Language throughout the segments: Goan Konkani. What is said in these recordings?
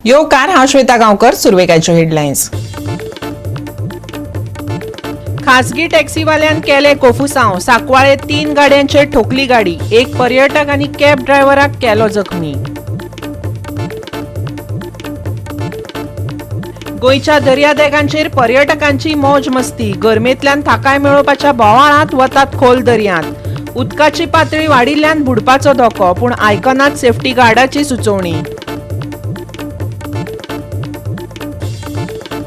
येवकार, हांव श्वेता गांवकर. सुरवेकायच्यो हेडलायन्स. खासगी टॅक्सीवाल्यान केले कोफुसांव. सांकवाळे 3 गाड्यांचेर ठोकली गाडी. एक पर्यटक आनी कॅब ड्रायव्हराक केलो जखमी. गोंयच्या दर्यादेगांचेर पर्यटकांची मौज मस्ती. गरमेंतल्यान थाकाय मेळोवपाच्या बोवाळांत वतात खोल दर्यांत. उदकाची पातळी वाडिल्ल्यान बुडपाचो धोको, पूण आयकनात सेफ्टी गार्डाची सुचोवणी.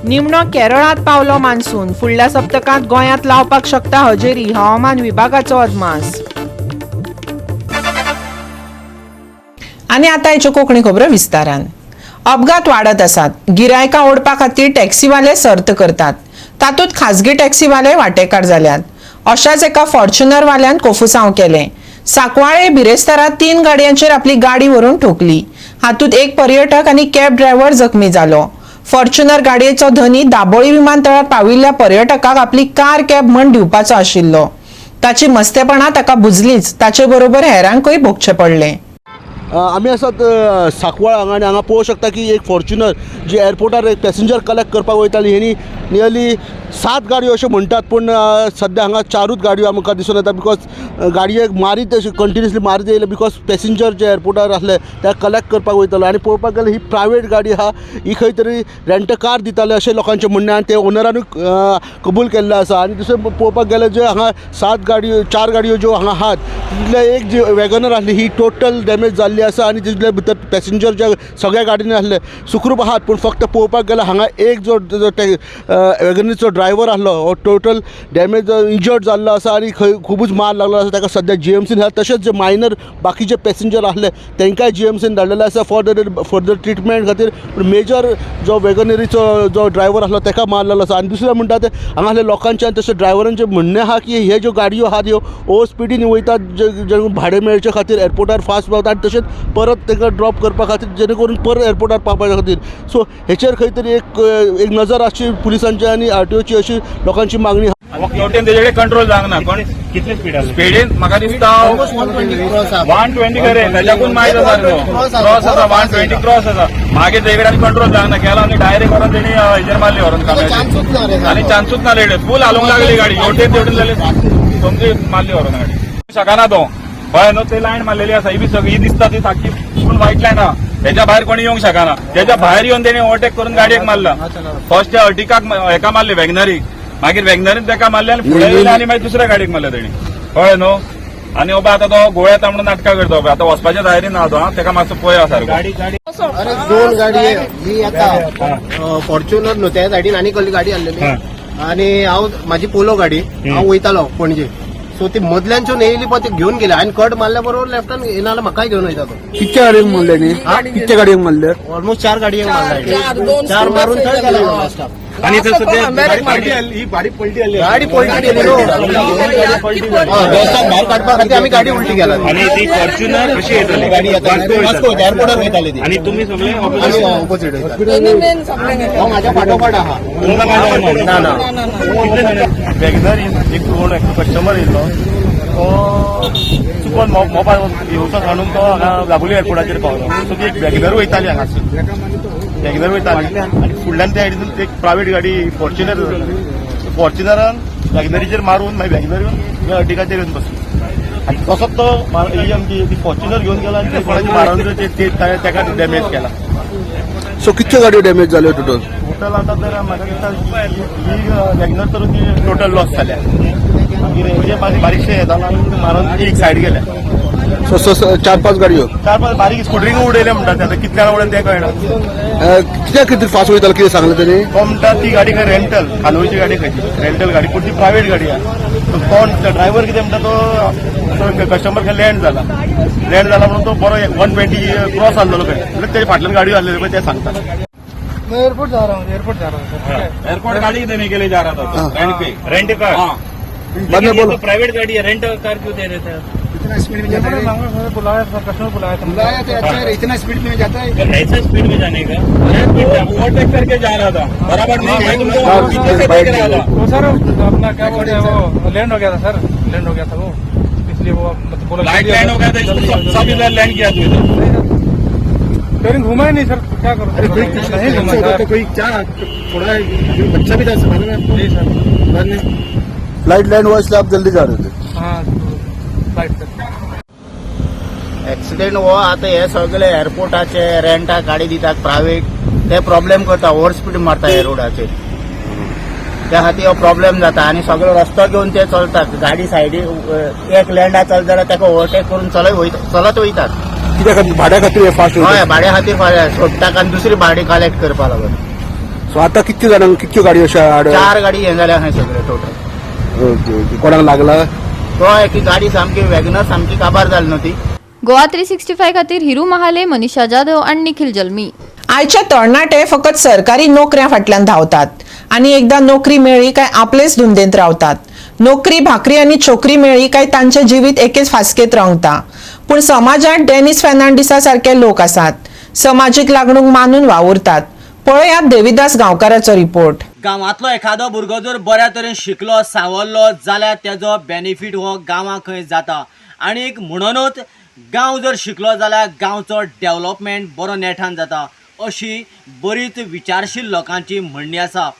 निमणो केरळांत पावलो मान्सून. फुडल्या सप्तकांत गोंयांत लावपाक शकता हजेरी, हवामान विभागाचो अदमास. आनी आतां हेच्यो कोंकणी खबरो विस्तारान. अपघात वाडत आसात. गिरायकां ओडपा खातीर टॅक्सीवाले सर्त करतात. तातूंत खाजगी टॅक्सीवाले वांटेकार जाल्यात. अशाच एका फॉर्च्युनरवाल्यान कोफुसांव केलें. सांकवाळे बिरेस्तारा 3 गाडयांचेर आपली गाडी व्हरून ठोकली. हातूंत एक पर्यटक आनी कॅब ड्रायव्हर जखमी जालो. फॉर्च्युनर गाडयेचो धनी दाबोळी विमानतळार पाविल्ल्या पर्यटकाक आपली कार कॅब म्हण दिवपाचो आशिल्लो. ताची मस्तेपणा ताका बुजलीच, ताचे बरोबर हेरांकूय भोगचें पडलें. आमी आसात सांकवाळ हांगा आनी हांगा पळोवंक शकता की एक फॉर्च्युनर जी एअरपोर्टार एक पॅसेंजर कलेक्ट करपाक वयताली, हेणी नियरली 7 गाडयो अशें म्हणटात, पूण सद्या हांगा 4ूच गाडयो आमकां दिसून येता, because गाडयेक मारीत अशी कंटिन्युअसली मारीत येयले, because passenger जे एअरपोर्टार आसले ते कलेक्ट करपाक वयतालो. आनी पळोवपाक गेल्यार ही प्रायवेट गाडी आहा, ही खंय तरी रेंट कार दिताले अशें लोकांचें म्हणणें आनी ते ओनरानूय कबूल केल्लें आसा. आनी दुसरें पळोवपाक गेल्यार जे हांगा 7 गाडयो, 4 गाडयो ज्यो हांगा आहात, तितले एक जी वॅगनर आसली ही टोटल डॅमेज जाल्ली आसा आनी तितले भितर पॅसेंजर ज्या सगळ्या गाडयांनी आसले सुखरूप आहात, पूण फक्त पळोवपाक गेल्यार हांगा एक जो वॅगनरीचो ड्रायव्हर आसलो हो टोटल डॅमेज इंजर्ड जाल्लो आसा आनी खंय खुबूच मार लागलो आसा. ताका सद्या जीएमसीन घातला. तशेंच जे मायनर बाकीचे पॅसेंजर आसले तांकांय जीएमसीन धाडलेले आसा फॉर the further treatment खातीर. पूण मेजर जो वॅगनरीचो जो ड्रायव्हर आसलो ताका मार लागलो आसा. आनी दुसरें म्हणटा ते हांगा आसले लोकांचें आनी तशें ड्रायव्हरांचें म्हणणें आहा की हे ज्यो गाडयो आहात ह्यो ओवर स्पिडीन वयतात, जे भाडें मेळचे खातीर एअरपोर्टार फास्ट पावता आनी तशेंच परत तांकां ड्रॉप करपा खातीर, जेणे करून परत एअरपोर्टार पावपा खातीर. सो हेचेर खंय तरी एक एक नजर आसची पुलिसांची आनी आरटीओची अशी लोकांची मागणी. हेवटेन तेजे कंट्रोल जावंक ना. कोण कितले स्पीड आसले? स्पिडीन म्हाका दिसता 120 खरें, तेच्याकून मायज आसा. क्रॉस आसा, 120 क्रॉस आसा. मागीर तेजे कडेन कंट्रोल जावंक ना, केला आनी डायरेक्ट व्हरून तेणी हेजेर मारली व्हरून कामाचेर. आनी चान्सूच ना, लेडे फूल हालूंक लागली गाडी हेवटेन तेवटेन जाली, सोमती मारली व्हरून गाडी. शकना तो, कळ्ळें न्हू? ते लायन मारलेली आसा, ही बी सगळी दिसता ती सारकी फूल व्हायट लायन आहा. तेच्या भायर कोणी येवंक शकना. तेच्या भायर येवन तेणी ओवरटेक करून गाडयेक मारला. फर्स्ट अर्टिकाक हेका मारली वॅगनरीक, मागीर वॅगनरीन तेका मारले आनी फुडें येयले आनी मागीर दुसऱ्या गाडयेक मारले तेणी, कळ्ळें न्हू? आनी बाबा आतां तो गोव्यात म्हणून नाटकां करता. बाबा आतां वचपाच्या तयारी ना तो. तेका मातसो पळया सारको. गाडी गाडी अरे, दोन गाडी ही आता फॉर्च्युनर न्हू, त्या सायडीन आनी कसली गाडी आसलेली आनी हांव म्हाजी पोलो गाडी, हांव वयतालो पणजे. सो ती मदल्यानसून येयली पळय, ती घेवन गेली. हांवें कट मारल्या बरोबर लेफ्टान येयना जाल्यार म्हाकाय घेवन वयता तो. कितक्या गाडयेक मारले न्ही? कितक्या गाडयेक मारले? ऑलमोस्ट 4 गाडयेक मारला. 4 मारून थंय गेला लास्टाक. आणि इथं सध्या ही गाडी पलटी आली. गाडी पलटी गेली न्हू, रस्त्याक भायर काडपा खातीर आमी गाडी उलटी केला. आणि ती फॉर्च्युनर कशी येतली? गाडी येता वास्को एअरपोर्टार वयताली ती. आणि तुम्ही सगळे आमी ऑपोजीट वयता. हो म्हाज्या फाटोफाट आहा. ना ना. वॅगनर एक कोण कस्टमर येयल्लो, तो चुकोन मोपा येवचो सांडून तो हांगा दाबोली एअरपोर्टाचेर पावलो. सो ती एक वॅगनर वयताली, हांगासून वॅगनर वयताली आनी फुडल्यान त्या सायडीन एक प्रायवेट गाडी फॉर्च्युनर, फॉर्च्युनरान वॅगनरीचेर मारून मागीर वॅगनर येवन अर्टिकाचेर येवन बसली आनी तसोच तो ही आमची ती फॉर्च्युनर घेवन गेला आनी कोणाची मारून तेका डॅमेज केला. सो कितक्यो गाडयो डॅमेज जाल्यो टोटल? टोटल आतां तर म्हाका दिसता ही वॅगनर तर ती टोटल लॉस जाल्या. मागीर हेजे बारीकशे हे जाला, मारून ती एक सायड गेल्या. सो सो 4-5 गाडयो. 4-5 बारीक स्कुटरींग उडयले म्हणटा ते. आतां कितल्या उडयले तें कळना. कित्याक कितें फास्ट वयतालो कितें सांगलें तेणी? तो म्हणटा ती गाडी खंय रेंटल, कानोळची गाडी खंयची रेंटल गाडी, पूण ती प्रायवेट गाडी आहा. तो कोण ड्रायव्हर कितें म्हणटा, तो कस्टमर खंय लँड जाला, लँड जाला म्हणून तो बरो 120 क्रॉस आहलेलो खंय, म्हणल्यार तेजे फाटल्यान गाडी आहलेली पळय, ते सांगता. मैं एयरपोर्ट जा रहा हूँ, एयरपोर्ट जा रहा हूँ सर, ठीक है? एयरपोर्ट गाड़ी देने के लिए जा रहा था, रेंट पे. Rent car. हाँ. बाद में बोलो. प्राइवेट गाड़ी है, रेंट कार क्यों दे रहे थे? इतना स्पीड में जाता है, बुलाया था, कस्टमर बुलाया था. बुलाया तो अच्छा है, इतना स्पीड में जाता है. ऐसा स्पीड में जाने का? ओवरटेक करके जा रहा था, बराबर नहीं. मैं तुमको पीछे से देख रहा था. वो सर अपना क्या बोलते हैं, वो लैंड हो गया था सर, लैंड हो गया था वो, इसलिए वो मतलब बोला. लाइट लैंड हो गया था, इसको सब इधर लैंड किया तू इधर. स्टेयरिंग घुमा ही नहीं सर, क्या करूँ? अरे कोई कुछ नहीं घुमा होता सर। तो कोई क्या थोड़ा बच्चा भी था, मालूम है आपको? जी सर। बाद में फ्लाइट लैंड हुआ इसलिए आप जल्दी जा रहे थे? हाँ, फ्लाइट सर। एक्सिडेंट हो आतां हे सगळे एअरपोर्टाचे रेंटाक गाडी दितात प्रायव्हेट, ते प्रॉब्लेम करता, ओव्हर स्पीड मारता हे रोडाचेर, त्या खातीर हो प्रॉब्लेम जाता. आनी सगळो रस्तो घेवन ते चलतात, गाडी सायडी एक लँडा चलता जाल्यार ताका ओवरटेक करून चलत वयता, चलत वयतात. कित्या खातीर? भाड्या खातीर हे फास्ट? हय, भाड्या खातीर फाल्यां सोडटाक आनी दुसरी भाडी कलेक्ट करपा लागून. सो आता कितके जाणांक, कितक्यो गाडयो अशा आड? चार गाडी हें जाल्या आहा सगळे टोटल. ओके ओके, कोणाक लागला? तो एक गाडी सामकी वॅगनर सामकी काबार जाली न्हू ती. गोवा 365 खातीर हिरू महाले, मनीषा जाधव आणि निखिल जल्मी. आयचे तरणाटे फकत सरकारी नोकऱ्या फाटल्यान धांवतात आनी एकदां नोकरी मेळ्ळी काय आपलेच धुंदेंत रावतात. नोकरी, भाकरी आनी छोकरी मेळ्ळी काय तांचें जिवीत एकेच फास्केंत रंगता. पूण समाजांत डेनिस फेर्नांडीसा सारके लोक आसात, समाजीक लागणूक मानून वावुरतात. पळयात देविदास गांवकाराचो रिपोर्ट. गांवांतलो एखादो भुरगो जर बऱ्या तरेन शिकलो सावरलो जाल्यार तेजो बेनिफीट हो गांवाक खंय जाता आनीक म्हणूनच गांव जर शिकलो जाल्यार गांवचो डेवलपमेंट बरो नेटान जाता अशी बरीच विचारशील लोकांची म्हणणी आसा.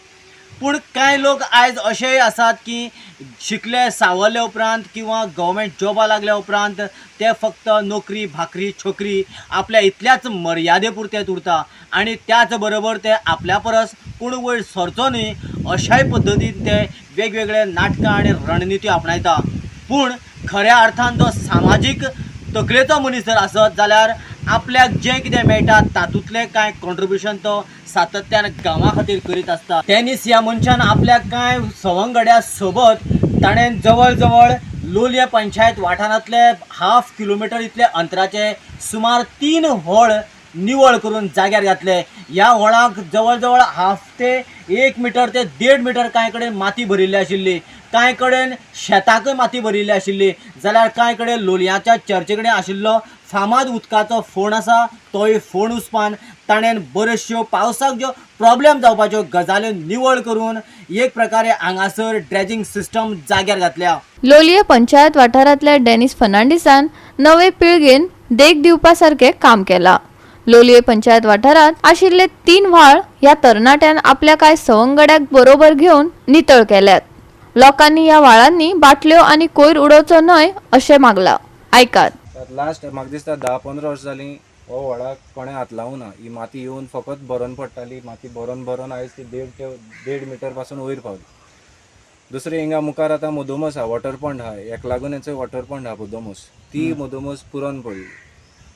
पूण कांय लोक आयज अशेय आसात की शिकले सावरले उपरांत किंवा गव्हर्मेंट जॉबा लागल्या उपरांत ते फक्त नोकरी भाकरी छोकरी आपल्या इतल्याच मर्यादे पुरतेच उरता आनी त्याच बरोबर ते आपल्या परस कोण वयर सरचो न्ही अशाय पद्दतीन ते वेगवेगळे नाटकां आनी रणनिती आपणायता. पूण खऱ्या अर्थान जो सामाजीक तकलेचो मनीस जर आसत जाल्यार आपल्याक जें कितें मेळटा तातूंतलें कांय कॉन्ट्रिब्युशन तो सातत्यान गांवा खातीर करीत आसता. टेनीस ह्या मनशान आपल्या कांय सवंगड्या सोबत ताणें जवळ जवळ लोलये पंचायत वाठारांतले हाफ किलोमिटर इतले अंतराचे सुमार 3 होळ निवळ करून जाग्यार घातले. ह्या होळाक जवळ जवळ हाफ ते 1 मिटर ते 1.5 मिटर कांय कडेन माती भरिल्ली आशिल्ली, कांय कडेन शेताकय माती भरिल्ली आशिल्ली, जाल्यार कांय कडेन लोलयाच्या चर्चे कडेन आशिल्लो फामाद उदकाचो फोंड आसा तोय फोंड उसपान ताणें बऱ्योचश्यो पावसाक ज्यो प्रॉब्लेम जावपाच्यो गजाल्यो निवळ करून एक प्रकारे हांगासर ड्रेजिंग सिस्टम जाग्यार घातल्या. लोलये पंचायत वाठारांतल्या डेनिस फर्नांडीसान नवे पिळगेन देख दिवपा सारकें काम केलां. लोलये पंचायत वाठारांत आशिल्ले 3 व्हाळ ह्या तरणाट्यान आपल्या कांय सवंगड्याक बरोबर घेवन नितळ केल्यात. लोकांनी ह्या व्हाळांनी बाटल्यो आनी कोयर उडोवचो न्हय अशें मागलां. आयकात. लास्ट म्हाका दिसता 10-15 वर्सां जालीं हो व्हाळाक कोणें हात लावूं ना. ही माती येवन फकत भरोन पडटाली, माती भरोन भरोन आयज ती 1.5 मिटर पासून वयर पावली. दुसरें हिंगा मुखार आतां मदोमस आहा, वॉटर पॉयंट आहा, हेका लागून हेचो वॉटर पॉयंट आहा मदोमस, ती मदोमस पुरोन पडली.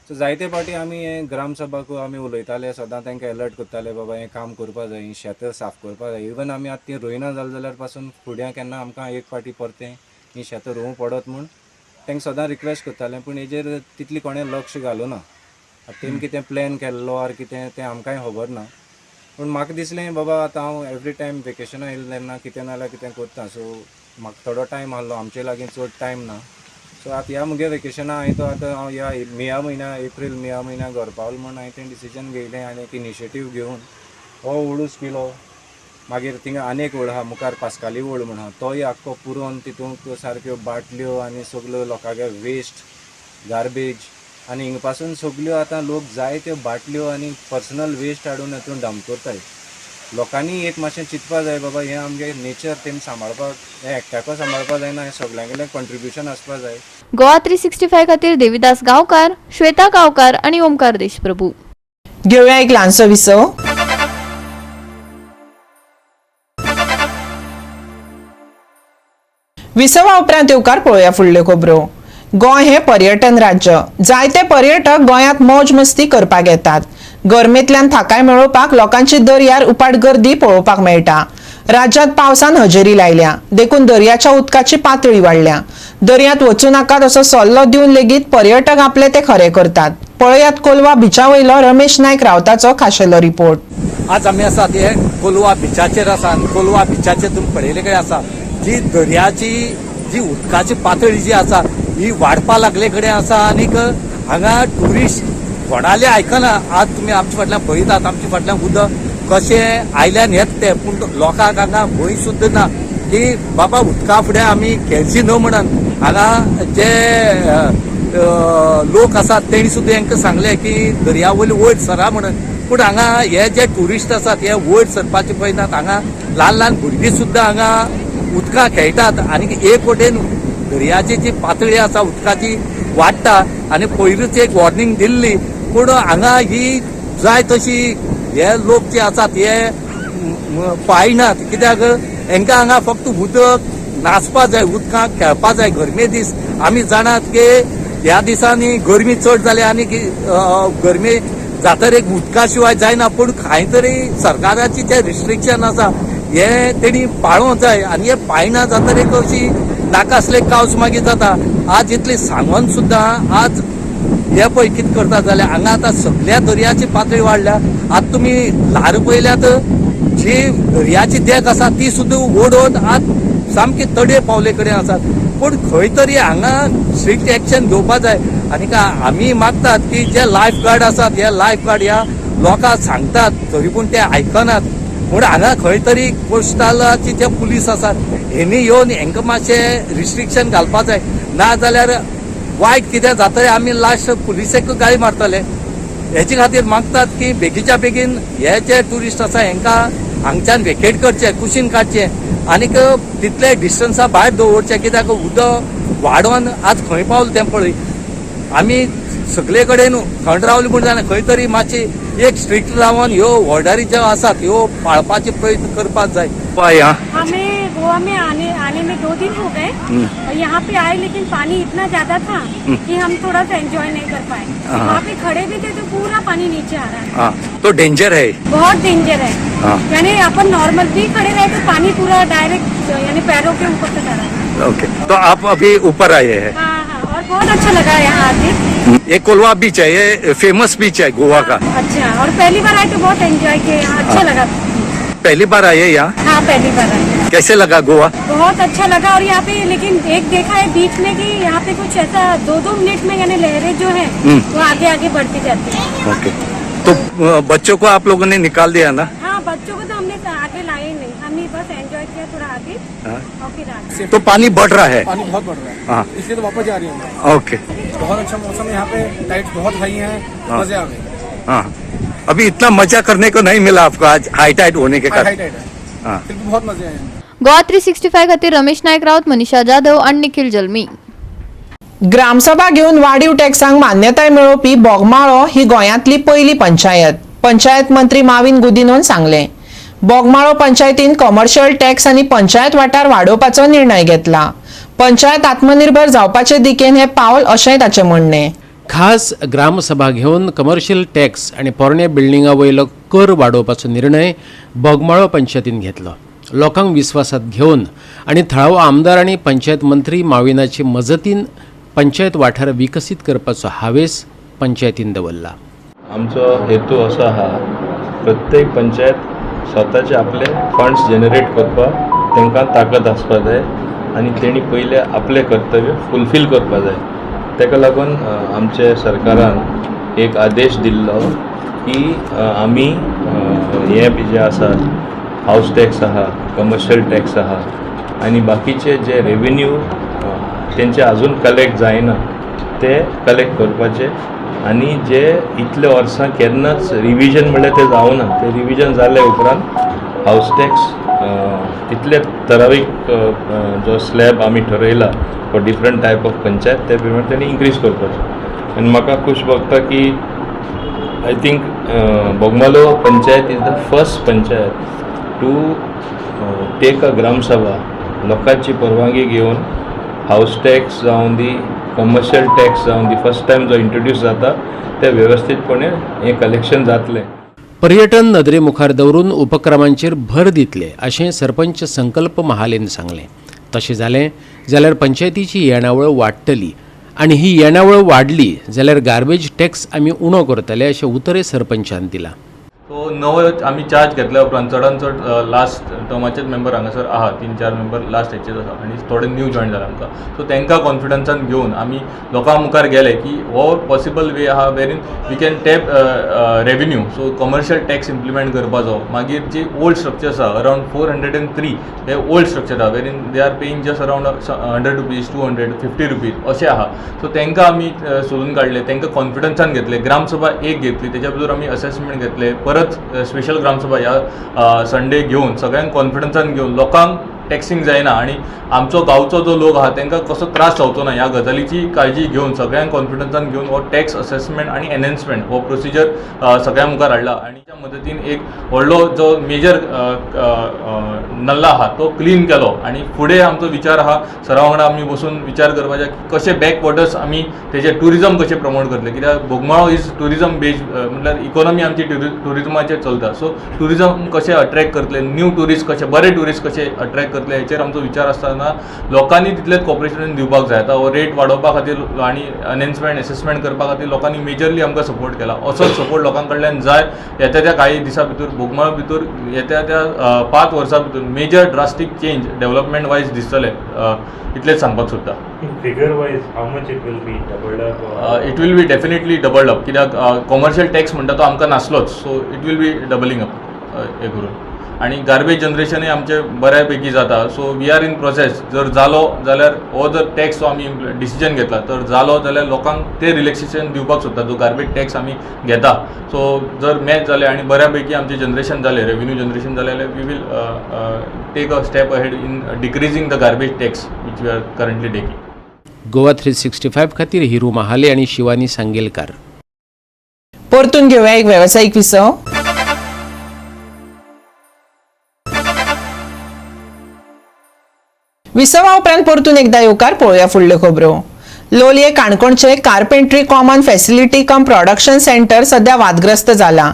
सो जायते फावटी आमी हे ग्रामसभाक आमी उलयताले, सदां तांकां एलर्ट करताले, बाबा हें काम करपा जाय, ही शेतां साफ करपा जाय. इवन आमी आतां ती रोयना जालें जाल्यार पासून फुड्यां केन्ना आमकां एक फावटी परतें ही शेतां रोवूं पडत म्हूण तांकां सदां रिक्वेस्ट करताले, पूण हेजेर तितली कोणें लक्ष घालूं ना. आतां तेमी कितें प्लॅन केल्लो ऑर कितें तें आमकांय खबर ना, पूण म्हाका दिसलें बाबा आतां हांव एवरी टायम वेकेशनां येयलें तेन्ना कितें ना जाल्यार कितें करता. सो म्हाका थोडो टायम आहलो, आमचे लागीं चड टायम ना. सो आतां ह्या मुगे वेकेशनां हांवें तो आतां हांव ह्या मेया म्हयन्या, एप्रील मेया म्हयन्या घर पावलो म्हूण हांवें तें डिसिजन घेयलें आनी एक इनिशिएटीव घेवन हो ओडूस केलो. मागीर थिंगा आनी एक ओड आहा मुखार, पास्काली ओड म्हूण आहा, तोय आख्खो पुरोवन तितूंत सारक्यो बाटल्यो आनी सगल्यो लोकांगे वेस्ट गार्बेज आनी हिंगा पासून सगल्यो आतां लोक जायत्यो बाटल्यो आनी पर्सनल वेस्ट हाडून हितून डंप करताय. लोकांनी एक मातशें चिंतपा जाय बाबा हें आमगे नेचर तेमी सांबाळपाक, हें एकट्याको सांबाळपा जायना, हें सगल्यांगेलें कॉन्ट्रिब्युशन आसपा जाय. गोवा 365 खातीर देविदास गांवकार, श्वेता गांवकार आणि ओमकार देशप्रभू. घेवया एक ल्हानसो विसव. विसवा उपरांत येवकार पळोवया फुडल्यो खबरो. गोंय हें पर्यटन राज्य. जायते पर्यटक गोंयांत मौज मस्ती करपाक येतात. गरमेंतल्यान थाकाय मेळोवपाक लोकांची दर्यार उपाट गर्दी पळोवपाक मेळटा. राज्यांत पावसान हजेरी लायल्या देखून दर्याच्या उदकाची पातळी वाडल्या. दर्यांत वचूं नाकात असो सल्लो दिवन लेगीत पर्यटक आपले ते खरे करतात. पळयात कोलवा बिचा वयलो रमेश नायक रावताचो खाशेलो रिपोर्ट. आज आमी आसा ते कोलवा बिचाचेर आसा आनी कोलवा बिचाचेर तुमी पळयले कडेन आसा जी दर्याची जी उदकाची पातळी जी आसा ही वाडपा लागले कडेन आसा आनीक हांगा ट्युरिस्ट कोणाले आयकना. आज तुमी आमच्या फाटल्यान पळयतात, आमच्या फाटल्यान उदक कशें आयल्यान येत तें, पूण लोकांक हांगा भंय सुद्दां ना की बाबा उदका फुडें आमी खेळची न्हू म्हणून. हांगा जे लोक आसात तेणी सुद्दां हांकां सांगलें की दर्या वयले वयर सरा म्हणून, पूण हांगा हे जे ट्युरिस्ट आसात हे वयर सरपाचे पळयनात. हांगा ल्हान ल्हान भुरगीं सुद्दां हांगा उदकां खेळटात आनी एक वटेन दर्याची जी पातळी आसा उदकाची वाडटा आनी पयरूच एक वॉर्निंग दिल्ली, पूण हांगा ही जाय तशी हे लोक जे आसात हे पाळनात. कित्याक हांकां हांगा फक्त उदक नाचपा जाय, उदकांत खेळपा जाय. गरमे दीस आमी जाणात की ह्या दिसांनी गरमी चड जाली आनी गरमी जातर एक उदका शिवाय जायना, पूण खंय तरी सरकाराची जे रिस्ट्रिक्शन आसा हे तेणी पाळोंक जाय आनी हे पाळना जातर एक अशी नाका आसले कावस मागीर जाता. आज इतली सांगून सुद्दां आज हे पळय कितें करता जाल्यार हांगा आतां सगल्या दर्याची पातळी वाडल्या. आतां तुमी ल्हार पळयल्यात जी दर्याची देग आसा ती सुद्दां ओडून आज सामकी तडे पावले कडेन आसात. पूण खंय तरी हांगा स्ट्रिक्ट एक्शन घेवपा जाय आनी आमी मागतात की जे लायफ गार्ड आसात हे लायफ गार्ड ह्या लोकांक सांगतात तरी पूण ते आयकनात. पूण हांगा खंय तरी कोस्टलाची जे पुलीस आसात हेणी येवन हांकां मातशें रिस्ट्रिक्शन घालपा जाय, ना जाल्यार वायट कितें जातलें आमी लास्ट पुलिसेक गाळी मारतले. हेचे खातीर मागतात की बेगीच्या बेगीन हे जे ट्युरिस्ट आसा हांकां हांगच्यान वेकेट करचे, कुशीन काडचे आनीक तितले डिस्टन्सा भायर दवरचे. कित्याक उदक वाडोवन आज खंय पावलें तें पळय. आमी सगळे कडेन थंड रावले म्हूण जायना, खंय तरी मातशी एक स्ट्रिक्ट रावन ह्यो ऑर्डरी ज्यो आसात ह्यो पाळपाचे प्रयत्न करपाक जाय. हमें गोवा में आने आने में 2 दिन हो गए और यहाँ पे आए, लेकिन पानी इतना ज्यादा था कि हम थोड़ा सा एंजॉय नहीं कर पाए. वहाँ पे खड़े भी थे तो पूरा पानी नीचे आ रहा है. तो डेंजर है, बहुत डेंजर है. यानी अपन नॉर्मल भी खड़े रहे तो पानी पूरा डायरेक्ट यानी पैरों के ऊपर तक आ रहा है. ओके, तो आप अभी ऊपर आए हैं. हाँ हाँ, और बहुत अच्छा लगा यहाँ आके. ये कोलवा बीच है, ये फेमस बीच है गोवा का. अच्छा, और पहली बार आए तो बहुत एंजॉय किया, अच्छा लगा. पहली बार आए यहाँ? हाँ, पहली बार आए. कैसे लगा गोवा? बहुत अच्छा लगा. और यहाँ पे लेकिन एक देखा है बीच में कि यहाँ पे कुछ ऐसा 2-2 मिनट में यानी लहरें जो है वो आगे आगे बढ़ती जाती है. ओके, तो बच्चों को आप लोगों ने निकाल दिया ना? हाँ, बच्चों को तो हमने आगे लाए ही नहीं, हमने बस एंजॉय किया थोड़ा आगे और फिर आगे. तो पानी बढ़ रहा है? पानी बहुत बढ़ रहा है. हाँ, इसलिए तो वापस जा रही हूँ. ओके, बहुत अच्छा मौसम है यहाँ पे, टाइट बहुत हाई है, मजे आ गए. हाँ, अभी इतना मजा करने को नहीं मिला आपको आज हाई टाइट होने के हाई कारण. टाइट है. हाँ, फिर भी बहुत मजे आए. गोवा 365 खातीर रमेश नायक राऊत, मनीषा जाधव आणि निखिल जल्मी. ग्रामसभा घेवन वाडीव टॅक्सांक मान्यताय मेळोवपी बोगमाळो ही गोंयांतली पयली पंचायत, पंचायत मंत्री माविन गुदिनोन सांगलें. बोगमाळो पंचायतीन कॉमर्शियल टॅक्स आनी पंचायत वाठार वाडोवपाचो निर्णय घेतला. पंचायत आत्मनिर्भर जावपाचे दिकेन हें पावल अशेंय ताचें म्हणणें. खास ग्रामसभा घेवन कमर्शियल टॅक्स आनी पोरण्या बिल्डिंगा वयलो कर वाडोवपाचो निर्णय बोगमाळो पंचायतीन घेतलो. लोकांक विस्वासात घेवन आनी थळावो आमदार आनी पंचायत मंत्री माविनाचे मजतीन पंचायत वाठार विकसीत करपाचो हावेस पंचायतीन दवरला. आमचो हेतू असो आहा, प्रत्येक पंचायत स्वताचे आपले फंड्स जनरेट करपाक तांकां ताकद आसपा जाय आनी तेणी पयलें आपलें कर्तव्य फुलफील करपा जाय. ताका लागून आमचे सरकारान एक आदेश दिल्लो की आमी हे बी जे आसा हावस टॅक्स आहा, कमर्शियल टॅक्स आहा आनी बाकीचे जे रेवेन्यू तेंचे अजून कलेक्ट जायना ते कलेक्ट करपाचे आनी जे इतले वर्सां केन्नाच रिविजन म्हणल्यार ते जावना, ते रिविजन जाले उपरांत हावस टॅक्स तितले ठरावीक जो स्लॅब आमी ठरयला for different type of panchayat ते प्रमाणे तेणी इन्क्रीज करपाचें. आनी म्हाका खूश भोगता की I think Bogmalo panchayat is the first panchayat to take a gram sabha, लोकांची परवानगी घेवन हावस टॅक्स जावं दी, कमर्शियल टॅक्स जावं दी, फर्स्ट टायम जो इंट्रोड्यूस जाता ते वेवस्थीतपणे हें कलेक्शन जातलें. पर्यटन नदरे मुखार दवरून उपक्रमांचेर भर दितले अशें सरपंच संकल्प महालेन सांगलें. तशें जालें जाल्यार पंचायतीची येणावळ वाडटली आनी ही येणावळ वाडली जाल्यार गार्बेज टॅक्स आमी उणो करतले अशें उतरय सरपंचान दिलां. सो नवो आमी चार्ज घेतल्या उपरांत चडान चड लास्ट टर्माचेच मेंबर हांगासर आहा, 3-4 मेंबर लास्ट हेचेच आसा आनी थोडे न्यू जॉयन जाले आमकां. सो तांकां कॉन्फिडन्सान घेवन आमी लोकां मुखार गेले की हो पॉसिबल वे आहा wherein we can tap revenue. So commercial tax implement करपाचो, मागीर जी ओल्ड स्ट्रक्चर आसा अरावंड 403 हे ओल्ड स्ट्रक्चर आहा wherein they are paying just around 100 rupees, 250 rupees अशें आहा. सो तांकां आमी सोदून काडले, तांकां कॉन्फिडन्सान घेतले, ग्रामसभा एक घेतली, तेच्या भितर आमी असेसमेंट घेतले, परत स्पेशल ग्रामसभा ह्या संडे घेवन सगळ्यांक कॉन्फिडन्सान घेवन लोकांक टॅक्सिंग जायना आनी आमचो गांवचो जो लोक आहा तांकां कसो त्रास जावचो ना ह्या गजालीची काळजी घेवन सगळ्यांक कॉन्फिडन्सान घेवन हो टॅक्स असेसमेंट आनी एनहेन्समेंट हो प्रोसिजर सगळ्यां मुखार हाडला आनी त्या मदतीन एक व्हडलो जो मेजर नल्ला आहा तो क्लीन केलो. आनी फुडें आमचो विचार आहा सरा वांगडा आमी बसून विचार करपाचे कशे बॅकवॉटर्स आमी तेजे ट्युरिजम कशें प्रमोट करतले, कित्याक बोगमाळो is tourism based, म्हटल्यार इकोनॉमी आमची ट्युरिजमाचेर चलता. सो ट्युरिजम कशें अट्रॅक्ट करतले, न्यू ट्युरिस्ट कशे, बरे ट्युरिस्ट कशे अट्रॅक्ट करतले हेचेर आमचो विचार आसतना लोकांनी तितलेंच कॉपरेशन दिवपाक जाय. आतां हो रेट वाडोवपा खातीर आनी एनहेन्समेंट एसेसमेंट करपा खातीर लोकांनी मेजरली आमकां सपोर्ट केला. असोच सपोर्ट लोकां कडल्यान जाय. येत्या त्या काही दिसां भितर बोगमाळो भितर येत्या त्या 5 वर्सां भितर major drastic change development wise दिसतले, इतलेंच सांगपाक सोदता. Figure wise how much it will be doubled up? It will be definitely doubled up, कित्याक कॉमर्शियल टॅक्स म्हणटा तो आमकां नासलोच. So it will be doubling up हें करून. आनी गार्बेज जनरेशनूय आमचें बऱ्या पैकी जाता. So we are in process. जर जालो जाल्यार हो जर टॅक्स आमी डिसिजन घेतला तर जालो जाल्यार लोकांक ते रिलॅक्सेशन दिवपाक सोदता जो गार्बेज टॅक्स आमी घेता. सो जर मॅच जाले आनी बऱ्या पैकी आमचें जनरेशन जालें, रेवेन्यू जनरेशन जालें जाल्यार we will take a step ahead in decreasing the garbage tax which we are currently taking. Goa 365 खातीर हिरू महाले आणि शिवानी सांगेलकार. परतून घेऊया एक वेवसायीक विसव. विसवा उपरांत परतून एकदा येवकार पळोवया फुडल्यो खबरो. लोलये काणकोणचे carpentry common facility cum production centre सध्या वादग्रस्त जाला.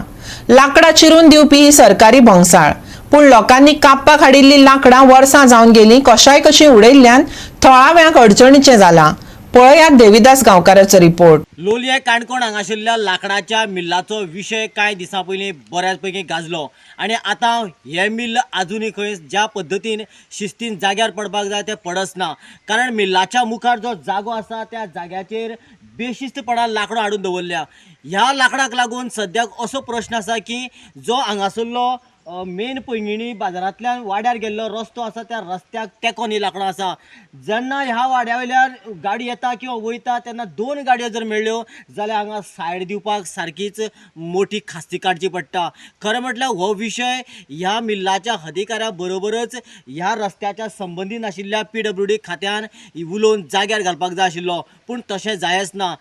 लाकडां चिरून दिवपी ही सरकारी भंगसाळ, पूण लोकांनी कापपाक हाडिल्ली लाकडां वर्सां जावन गेली कशाय कशी उडयल्ल्यान थळाव्यांक अडचणीचें जालां. पळयात देविदास गांवकाराचो रिपोर्ट. लोलये काणकोण हांगाशिल्ल्या लाकडाच्या मिल्लाचो विशय कांय दिसां पयलीं बऱ्याच पैकी गाजलो आनी आतां हें मिल्ल आजुनूय खंय ज्या पद्दतीन शिस्तीन जाग्यार पडपाक जाय तें पडच ना. कारण मिल्लाच्या मुखार जो जागो आसा त्या जाग्याचेर बेशिस्तपणान लाकडां हाडून दवरल्या. ह्या लाकडाक लागून सद्याक असो प्रश्न आसा की जो हांगासरलो मेन पैंगिणी बाजारांतल्यान वाड्यार गेल्लो रस्तो आसा त्या रस्त्याक तेंकोन ही लाकडां आसा. जेन्ना ह्या वाड्या वयल्यान गाडी येता किंवा वयता तेन्ना 2 गाडयो जर मेळ्ळ्यो जाल्यार हांगा सायड दिवपाक सारकीच मोठी खास्ती काडची पडटा. खरें म्हटल्यार हो विशय ह्या मिल्लाच्या अधिकाऱ्या बरोबरच ह्या रस्त्याच्या संबंदीत आशिल्ल्या PWD खात्यान उलोवन जाग्यार घालपाक जाय आशिल्लो, पूण तशें जायच ना.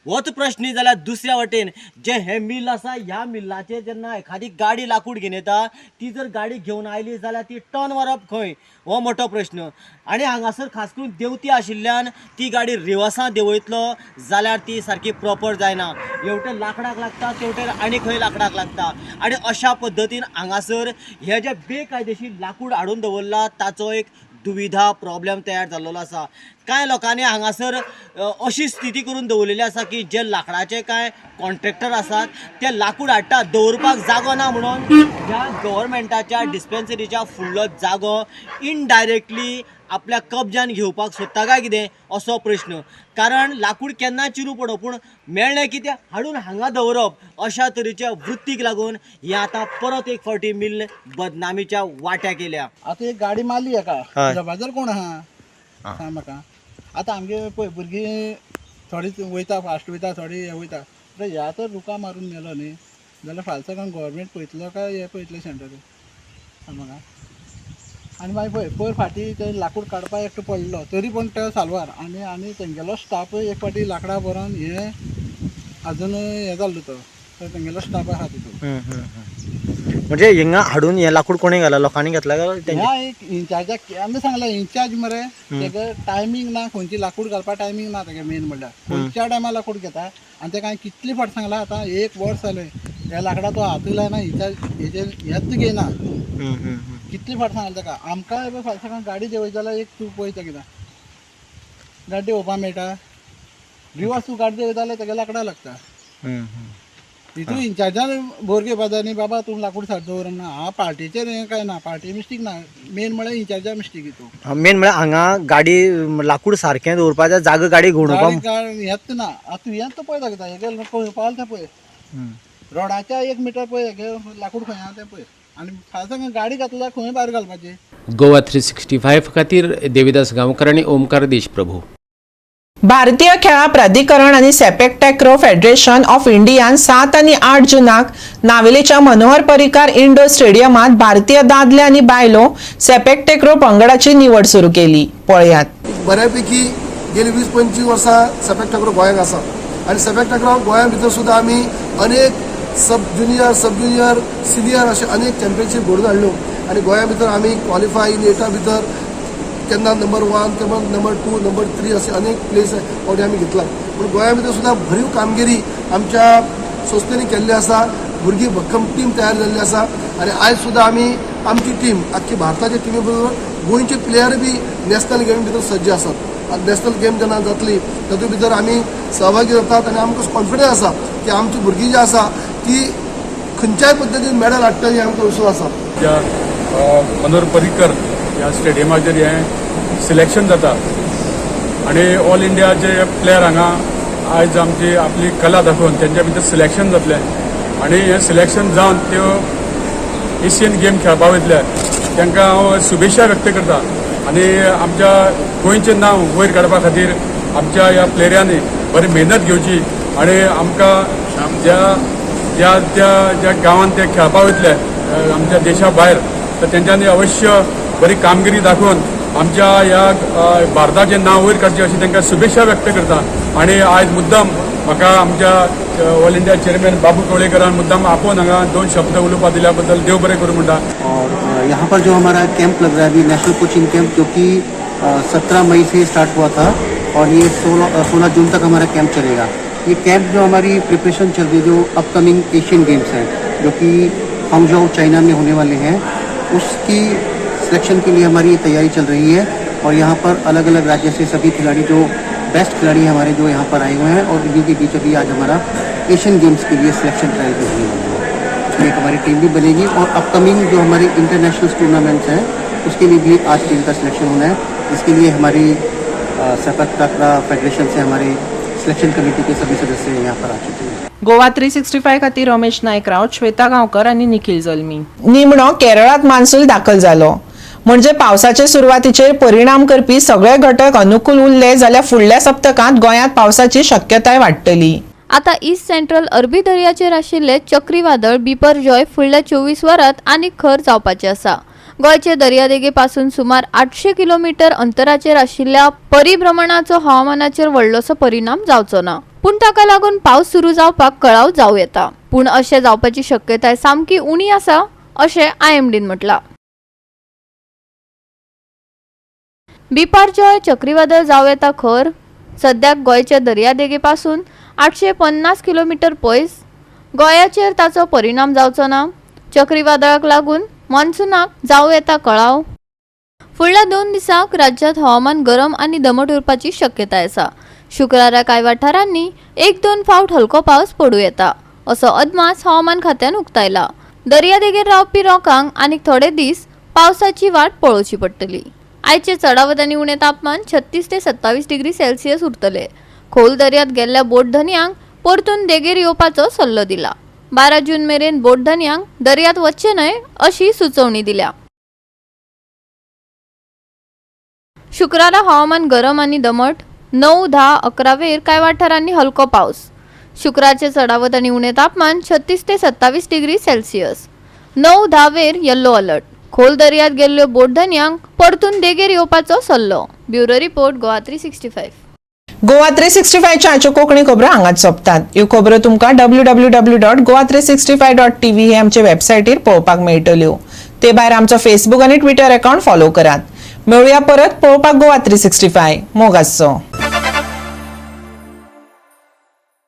होच प्रश्न न्ही जाल्यार दुसऱ्या वटेन जें हें मिल आसा ह्या मिल्लाचेर जेन्ना एखादी गाडी लाकूड घेवन येता ती जर गाडी घेवन आयली जाल्यार ती टर्न मारप खंय हो मोठो प्रश्न. आनी हांगासर खास करून देंवती आशिल्ल्यान ती गाडी रिवर्सां देंवयतलो जाल्यार ती सारकी प्रॉपर जायना. हेवटेन लाकडाक लागता तेवटेन आनी खंय लाकडाक लागता आनी अशा पद्दतीन हांगासर हे जे बेकायदेशीर लाकूड हाडून दवरला ताचो एक दुविधा प्रॉब्लेम तयार जाल्लो आसा. कांय लोकांनी हांगासर अशी स्थिती करून दवरलेली आसा की जे लाकडाचे कांय कॉन्ट्रॅक्टर आसात ते लाकूड हाडटात, दवरपाक जागो ना म्हणून ह्या गव्हर्मेंटाच्या डिस्पेन्सरीच्या फुडलो जागो इनडायरेक्टली आपल्या कब्जान घेवपाक सोदता काय कितें असो प्रश्न. कारण लाकूड केन्ना चिरू पडो पूण मेळ्ळें कितें हाडून हांगा दवरप अशा तरेच्या वृत्तीक लागून हें आतां परत एक फावटी मिल्ल बदनामीच्या वाट्याक येयल्या. आतां एक गाडी मारली एका जबाबदार कोण आहा सांग म्हाका. आतां आमगे पळय भुरगीं थोडीं वयता फास्ट वयता थोडीं हें वयता, ह्या तर रुका मारून मेलो न्ही जाल्यार फाल्यां सकाळीं गव्हर्मेंट पळयतलो काय हें पळयतलें सेंटर सांग म्हाका. आनी मागीर पळय पयर फाटीं ते लाकूड काडपाक एकटो पडलो तरी पण तो साल्वार आनी आनी तेंगेलो स्टाफय एक फावटी लाकडां भरोन हें आजून हें जाल्लो तो तेंगेलो स्टाफ आहा तितून. म्हणजे हिंगा हाडून हें लाकूड कोणी घाला लोकांनी घेतला काय? ह्या एक इन्चार्जाक केन्ना सांगला इन्चार्ज मरे तेका टायमींग ना, खंयची लाकूड घालपा टायमींग ना तेगे मेन म्हणल्यार खंयच्या टायमार लाकूड घेता. आनी तेका हांवें कितले फावट सांगला आतां एक वर्स जालें ह्या लाकडां तो हातूय लायना इन्चार्ज हेजेर हेच घेयना. कितले फावट सांगलें ताका आमकां फाल्यां सकाळीं गाडी देंवयता जाल्यार एक तूं पळयता कितें गाडी देंवोवपाक मेळटा, रिवर्स तूं गाडी देंवयता जाल्यार तेगे लाकडां लागता. हितून इन्चार्जान बोर घेवपा जाय न्ही बाबा तूं लाकूड सारकें दवर म्हणून. हांगा पार्टीचेर हें काय ना, पार्टी मिस्टेक ना, मेन म्हळ्यार इन्चार्जा मिस्टेक हितून. मेन म्हळ्यार हांगा गाडी लाकूड सारकें दवरपाचें जागो गाडी घुंवडोवपाक गाडी हेंच ना. आतां तूं हेंच पळय दाखयता, हेगे खंय पावला तें पळय, रोडाच्या 1 मिटर पळय, हेगे लाकूड खंय आहा तें पळय, आनी खास गाडी घातल्यार खंय भायर घालपाची. गोवा 365 खातीर देविदास गांवकर आनी ओमकार देशप्रभू. भारतीय खेळां प्राधिकरण आनी सेपेक टॅक्रो फेडरेशन ऑफ इंडियान 7 आनी 8 जुनाक नावेलेच्या मनोहर पर्रीकार इंडोर स्टेडियमात भारतीय दादले आनी बायलो सेपेक टॅक्रो पंगडाची निवड सुरू केली. पळयात. बऱ्यापैकी गेली 20-25 वर्सां सेपेक टॅक्रो गोंयांत आसा आनी सेपेक टॅक्रो गोंया भितर सुद्दां आमी अनेक सब ज्युनियर, सब ज्युनियर, सिनियर अशे अनेक चॅम्पियनशीप घडोवन हाडल्यो आनी गोंया भितर आमी क्वॉलिफाय इन एटा भितर केन्ना नंबर 1, केन्ना नंबर 2, नंबर 3 असे अनेक प्लेस फावटी आमी घेतला. पूण गोंया भितर सुद्दां भरीव कामगिरी आमच्या संस्थेनी केल्ली आसा. भुरगीं भक्कम टीम तयार जाल्ली आसा आनी आयज सुद्दां आमी आमची टीम आख्खी भारताच्या टिमी बरोबर गोंयचे प्लेयर बी नॅशनल गेमी भितर सज्ज आसात. नॅशनल गेम जेन्ना जातली तातूंत भितर आमी सहभागी जातात आनी आमकां कॉन्फिडन्स आसा की आमची भुरगीं जी आसा ती खंयच्याय पद्दतीन मॅडल हाडटली आमकां विश्वास आसा. ज्या मनोहर पर्रीकर ह्या स्टेडियमाचेर हें सिलेक्शन जाता आनी ऑल इंडियाचे प्लेयर हांगा आयज आमची आपली कला दाखोवन तेंच्या भितर सिलेक्शन जातलें आनी हें सिलेक्शन जावन त्यो एशियन गेम खेळपा वयतले तांकां हांव शुभेच्छा व्यक्त करता आनी आमच्या गोंयचें नांव वयर काडपा खातीर आमच्या ह्या प्लेयरांनी बरी मेहनत घेवची आनी आमकां ज्या ज्या त्या ज्या गांवांत ते खेळपा वयतले आमच्या देशा भायर तर तेंच्यांनी अवश्य बरी कामगिरी दाखोवन आमच्या ह्या भारताचें नांव वयर काडचें अशी तांकां शुभेच्छा व्यक्त करता. आनी आयज मुद्दाम म्हाका आमच्या ऑल इंडिया चेअरमॅन बाबू कवळेकरान मुद्दाम आपोवन हांगा 2 शब्द उलोवपा दिल्या बद्दल देव बरें करूं म्हणटा. और यहाँ पर जो हमारा कैंप लग रहा है अभी नेशनल कोचिंग कैंप, जो कि 17 मई से स्टार्ट हुआ था और ये 16 जून तक हमारा कैंप चलेगा. ये कैंप जो हमारी प्रिपरेशन चल रही है, जो अपकमिंग एशियन गेम्स हैं जो कि हांगझोउ चाइना में होने वाले हैं, उसकी सिलेक्शन के लिए हमारी ये तैयारी चल रही है. और यहाँ पर अलग अलग राज्य से सभी खिलाड़ी जो बेस्ट खिलाड़ी हमारे जो यहाँ पर आए हुए हैं और इन्हीं के बीच अभी आज हमारा एशियन गेम्स के लिए सिलेक्शन ट्रायल भी होने वाला है. उसमें एक हमारी टीम भी बनेगी और अपकमिंग जो हमारे इंटरनेशनल टूर्नामेंट्स हैं उसके लिए भी आज टीम का सिलेक्शन होना है, जिसके लिए हमारी सेपक टाकरा फेडरेशन से हमारे सिलेक्शन कमेटी के सभी सदस्य यहाँ पर आ चुके हैं. गोवा 365 खातीर रमेश नायक राव, श्वेता गांवकर आनी निखिल जल्मी. निमणो केरळात मान्सून दाखल जालो म्हणजे पावसाचे सुरवातीचेर परिणाम करपी सगळे घटक अनुकूल उरले जाल्यार फुडल्या सप्तकांत गोंयांत पावसाची शक्यताय वाडटली. आता ईस्ट सेंट्रल अरबी दर्याचेर आशिल्ले चक्रीवादळ बिपरजॉय फुडल्या 24 वरांत आनीक खर जावपाचें आसा. गोंयचे दर्यादेगे पासून सुमार 800 किलोमीटर अंतराचेर आशिल्ल्या परिभ्रमणाचो हवामानाचेर व्हडलोसो परिणाम जावचो ना, पूण ताका लागून पावस सुरू जावपाक कळाव जावं येता. पूण अशें जावपाची शक्यताय सामकी उणी आसा अशें आयएमडीन म्हटलां. बिपरजॉय चक्रीवादळ जावं येता खर. सद्याक गोंयच्या दर्यादेगे पासून 850 किलोमीटर पयस गोंयाचेर ताचो परिणाम जावचो ना. चक्रीवादळाक लागून मॉन्सुनाक जावं येता कळाव. फुडल्या 2 दिसांक राज्यांत हवामान गरम आनी दमट उरपाची शक्यताय आसा. शुक्रारा कांय वाठारांनी 1-2 फावट हलको पावस पडूं येता असो अदमास हवामान खात्यान उक्तायला. दर्यादेगेर रावपी लोकांक आनीक थोडे दीस पावसाची वाट पळोवची पडटली. आयचे चडावत आनी उणें तापमान 36 ते 27 डिग्री सेल्सियस उरतले. खोल दर्यात गेल्ल्या बोटधनयांक परतून देगेर येवपाचो सल्लो दिला. 12 जून मेरेन बोटधनयांक दर्यात वचचें न्हय अशी सुचोवणी दिल्या. शुक्रारा हवामान गरम आनी दमट. 9, 10, 11 वेर कांय वाठारांनी हलको पावस. शुक्राचे चडावत आनी उणें तापमान 36 ते 27 डिग्री सेल्सियस. 9, 10 वेर येल्लो अलर्ट. खोल दर्यात गेल्ल्यो बोटधनयांक परतून देगेर येवपाचो सल्लो. Bureau report, Goa 365. Goa 365च्या आजच्यो Konkani खबरो हांगाच सोंपतात. ह्यो खबरो तुमकां www.goa365.tv हे आमचे वेबसायटीर पळोवपाक मेळटल्यो. ते भायर आमचो फेसबूक आनी ट्विटर अकाउंट फॉलो करात. मेळुया परत पळोवपाक गोवा 365. मोग आसचो.